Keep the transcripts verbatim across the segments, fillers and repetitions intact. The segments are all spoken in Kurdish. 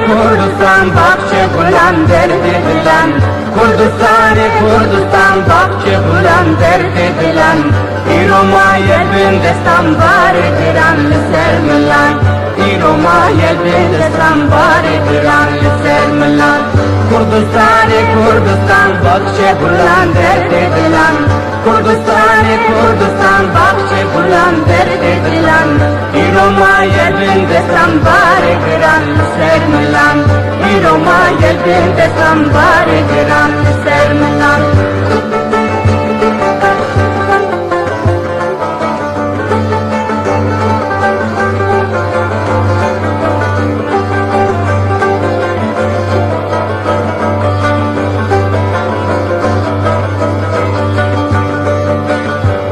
Kurdistan, baxçe gulan, derdê dilan. Kurdistanê Kurdistan, baxçe gulan, derdê dilan. Îro maye bin destan, barê giran li ser milan. Îro maye bin destan, barê giran li ser milan. Kurdistanê Kurdistan, baxçe gulan, derdê dilan. Kurdistanê Kurdistan, baxçe gulan, derdê dilan. Îro maye bin destan, barê giran li ser milan. Îro maye bin destan, barê giran li ser milan.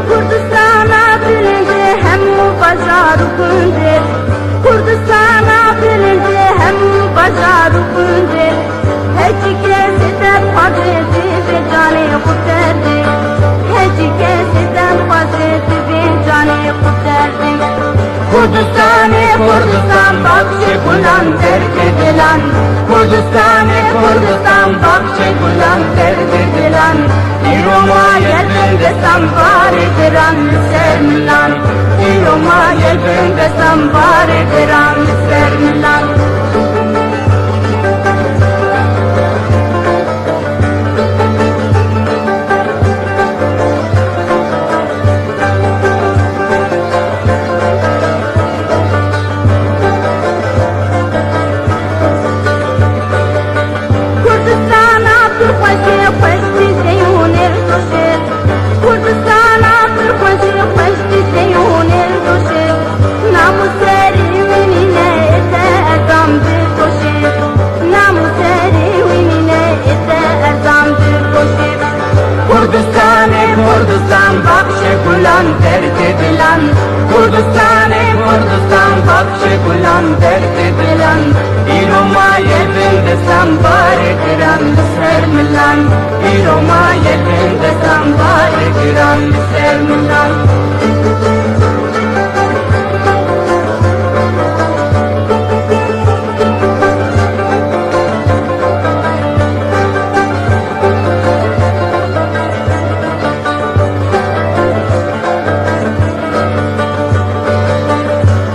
Kurdistana bilind ê hemû bajar û gund ê. Kurdistana bilind ê hemû bajar û gund ê. Hecî kesê te dixwaze divê canê xwe derdê. Hecî kesê te dixwaze divê canê xwe derdê. Kurdistanê Kurdistan, baxçê gulan, derdê dilan. Kurdistanê Kurdistan, baxçê gulan, derdê dilan. Îro maye bin destan, barê giran li ser milan. Îro maye bin destan, barê giran li ser milan. Kurdistana pir xweş ê, xweş dizê û nêr doşê. Kurdistana pir xweş ê, xweş dizê û nêr doşê. Namûserê wî nîne ê te erzan didoşê. Namûserê wî nîne ê te erzan didoşê. Kurdistanê Kurdistan, baxçê gulan, derdê dilan. Kurdistanê Kurdistan, baxçê gulan, derdê dilan. Îro maye bin destan, barê giran li ser milan. Îro maye bin destan, barê giran li ser milan.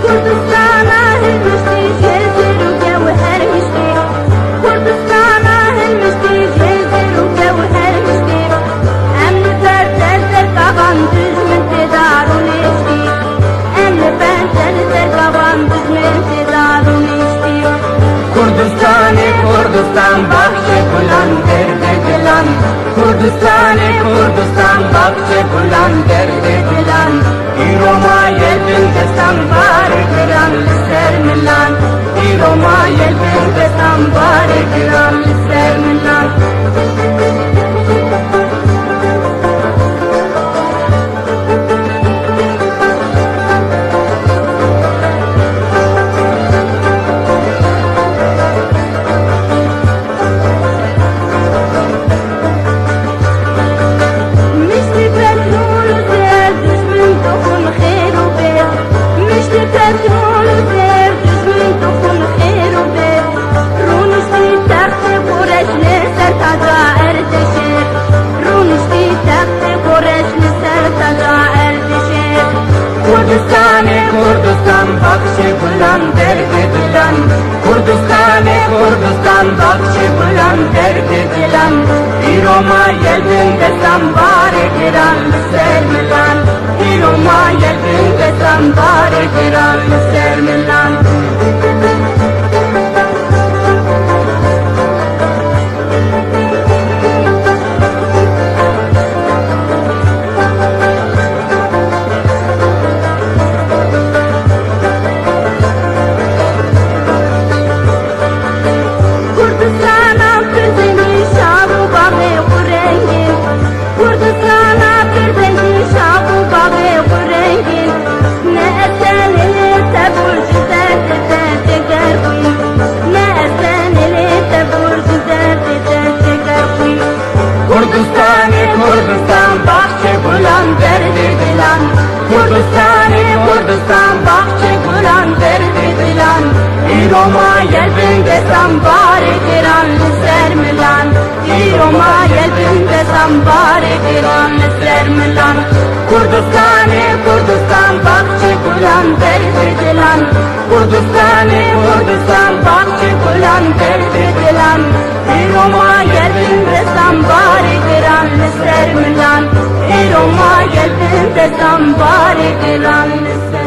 Kurdistana hilmiştî jê zêr û gewher miştî. Kurdistana hilmiştî jê zêr û gewher miştî. Em li ber der dergavan dijmin tê dar û nêştî. Em li ber der dergavan dijmin tê dar û nêştî. Kurdistanê Kurdistan, baxçê gulan, derdê dilan. Kurdistanê Kurdistan, baxçê gulan, derdê dilan. Îro maye bin destan, barê giran li ser milan. Îro maye bin destan, barê giran li ser milan. Miştî petrol û zêr, dijmin dixwin xêr û bêr. Miştî petrol û zêr, dijmin dixwin xêr û bêr. Rûniştî textê Qoreş li ser taca Erdêşê. Rûniştî textê Qoreş li ser taca Erdêşê. Kurdistanê Kurdistan, baxçê gulan, derdê dilan. Kurdistanê Kurdistan, baxçê gulan, derdê dilan. Îro maye bin destan, barê giran li ser milan. Îro maye bin destan, barê giran li ser milan. Kurdistana pir zengîn, şav û bavê xwe rengîn. Kurdistana pir zengîn, şav û bavê xwe rengîn. Ne ez tenê lê te bûr ji derdê te jiger xwîn. Ne ez tenê lê te bûr ji derdê te jiger xwîn. Kurdistanê Kurdistan, baxçê gulan, derdê dilan. Kurdistanê Kurdistan, baxçê gulan, derdê dilan. Îro ma Gel bin destan barê giran li ser milan. Îro ma gel bin destan barê giran li ser milan. Kurdistanê, Kurdistan, baxçê gulan, derdê dilan. Kurdistanê, Kurdistan, baxçê gulan, derdê dilan. Îro ma gel bin destan barê giran li ser milan. Îro ma gel bin destan barê giran li ser